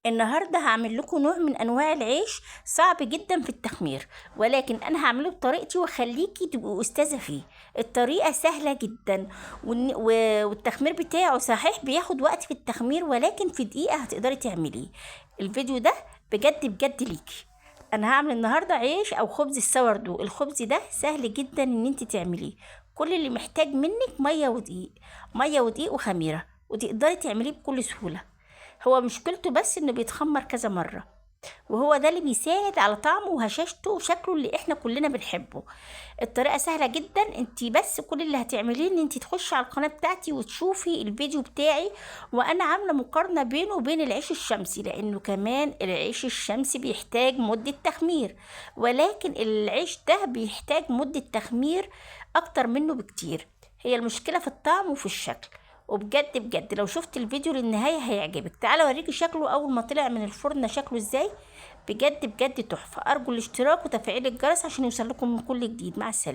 النهارده هعمل لكم نوع من انواع العيش صعب جدا في التخمير، ولكن انا هعمله بطريقتي واخليكي تبقي استاذه فيه. الطريقة سهلة جدا والتخمير بتاعه صحيح بياخد وقت في التخمير، ولكن في دقيقة هتقدري تعمليه. الفيديو ده بجد بجد ليكي. انا هعمل النهارده عيش او خبز ال sourdough. الخبز ده سهل جدا ان انت تعمليه، كل اللي محتاج منك مية ودقيق، مية ودقيق وخميره، وتقدري تعمليه بكل سهولة. هو مشكلته بس انه بيتخمر كذا مرة، وهو ده اللي بيساعد على طعمه وهشاشته وشكله اللي احنا كلنا بنحبه. الطريقة سهلة جدا، انت بس كل اللي هتعمليه ان انت تخشي على القناة بتاعتي وتشوفي الفيديو بتاعي، وانا عاملة مقارنة بينه وبين العيش الشمسي، لانه كمان العيش الشمسي بيحتاج مدة تخمير، ولكن العيش ده بيحتاج مدة تخمير اكتر منه بكتير. هي المشكلة في الطعم وفي الشكل. وبجد بجد لو شفت الفيديو للنهاية هيعجبك. تعالى اوريكي شكله اول ما طلع من الفرن شكله ازاي، بجد بجد تحفة. ارجو الاشتراك وتفعيل الجرس عشان يوصل لكم من كل جديد. مع السلامة.